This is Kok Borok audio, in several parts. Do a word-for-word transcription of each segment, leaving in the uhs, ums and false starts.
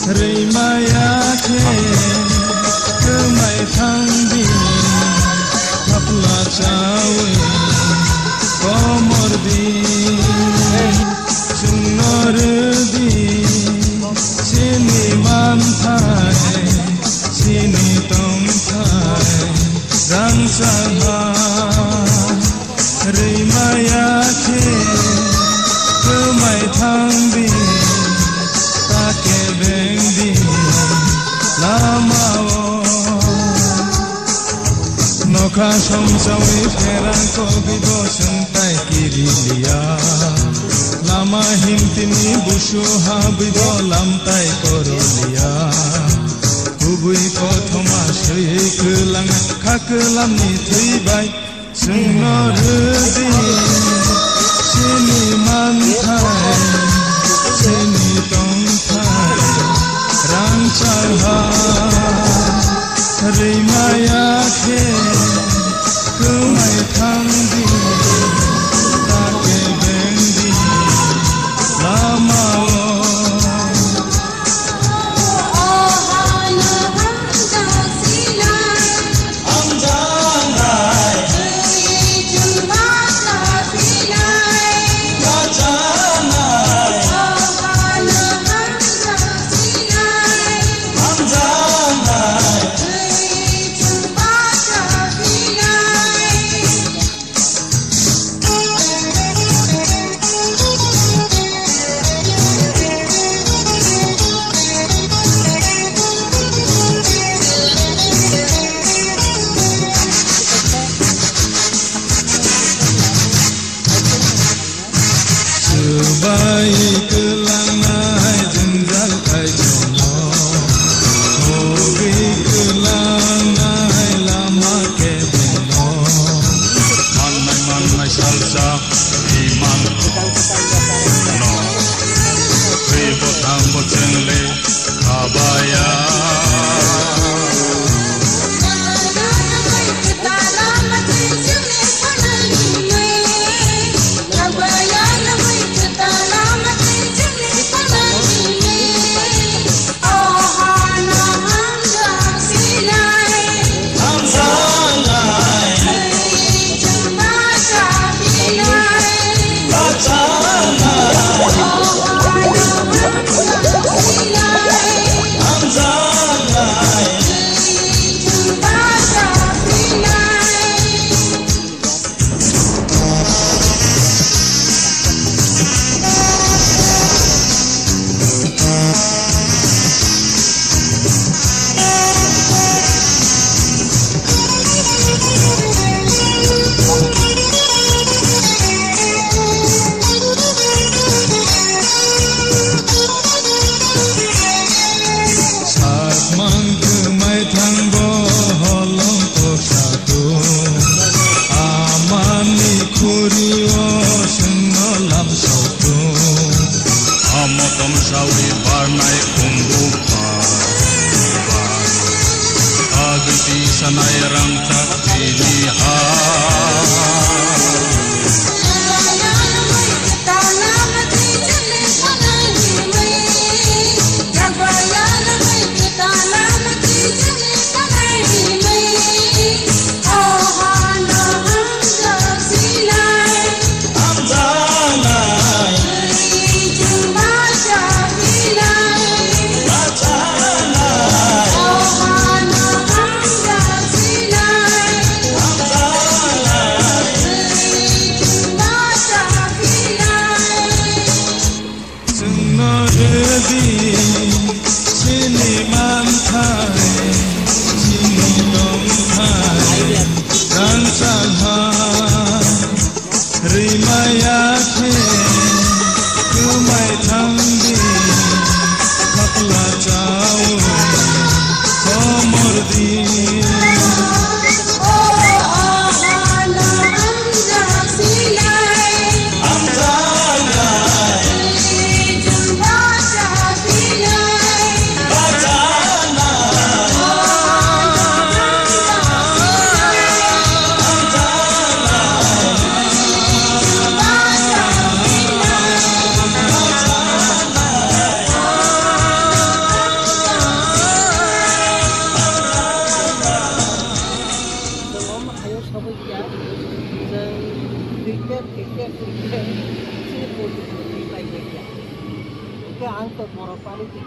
Rwimaya khe kwmai thangdi, thapla chawi komor di. Chwngno rwdi chini manthai, chini tongthai rangchak ha. Rwimaya khe kwmai thangdi, ta kebengdi lamao. Nokha somsawi pherang kogwi bo chwng tai kiriliya. Lama himtini busu habwi bo lam tai koroliya. Kubui kothoma swiwi kwlang kha kwlamni thwi bai. Chwngno rwdi chini manthai, chini tongthai rangchak ha. Rwimaya khe kwmai thangdi, ta kebengdi lamao. Chubai kwlangnai jwngjal kaitorno, hogwi kwlangnai lama kebengno. Mannai mannai salsa imang no, twi bo thang bo chwngle khabaya.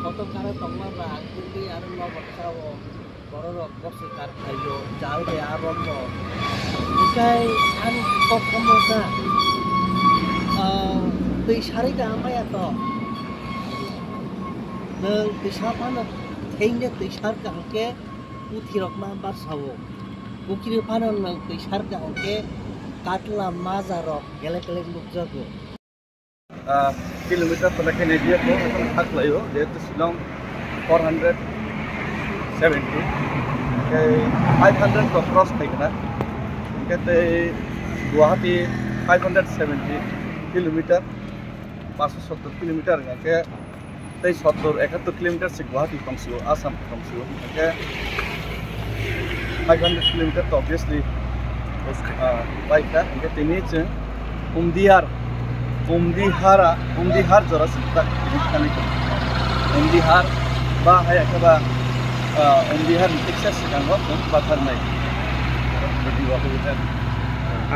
Kotor kara tongma ba ang twi aro nobar sao bororok bokse kar khaio jao de a rombo. Hikai ani kok kamo ka, ah, twi sarwi da maya to. Nwng twi sa phano thengde twi sar ka hwnkhe puthirok ma bar sao. Pukhiri phano nwng twi sar ka hwnkhe katla majarok gelek gelek nukjago. Ah, kilometer pala khe nai dia ko, haklaio, jehetu Shillong four hundred seventy, khe five hundred to cross khai kana, khe tei Guwahati five hundred seventy kilometer, paanch sottor kilometer, khe tei sottor ekattor kilometer se Guwahati tongsiyo, Assam tongsiyo, hingke five hundred kilometer to obviously, ah, bai kha, hingke tini chwng Umdihar, Umdihara, Umdihar jora se tak tini thani kha. Umdihar ba hai khe ba, ah, Umdihar ni tiksa swkango chwng Patharnai.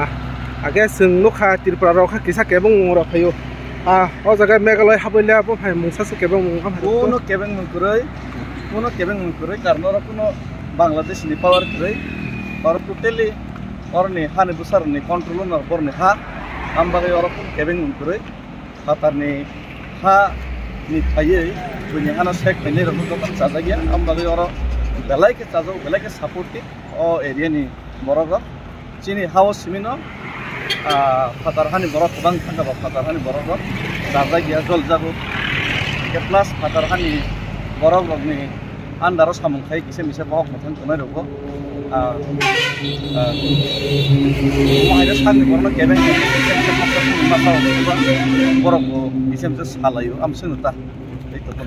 Ah, age chwng nukha Tripura rok kha kisa kebeng rok phaio. Ah, o jaga Meghalaya habwi le abo hai mungsa se kebeng mung kha. Kuno kebeng mung kwrwi, kuno kebeng mung kwrwi, karon oro kuno Bangladesh ni power kwrwi, oro totally oroni hani bwsarokni control no boroni ha, am bagwi oro kuno kebeng mung kwrwi, phatarni ha ni phaiwi buini hano sek phainai rokno jotono chajakya, am bagwi oro belai khe chajak, belai khe supportive o area ni borok rok. Chini hao simino, ah, phatar hani borok kwbang thangkha ba phatar hani borok rok chajak ya, jol jago. Hingke plus phatar hani borok rokni under o samung khai kisa misa bohok mwthang tongnai rokbo, ah, ah, omo hai sakni borokno kebeng masa borok bo kisa misa salaio, am swngno ta tei tongkha.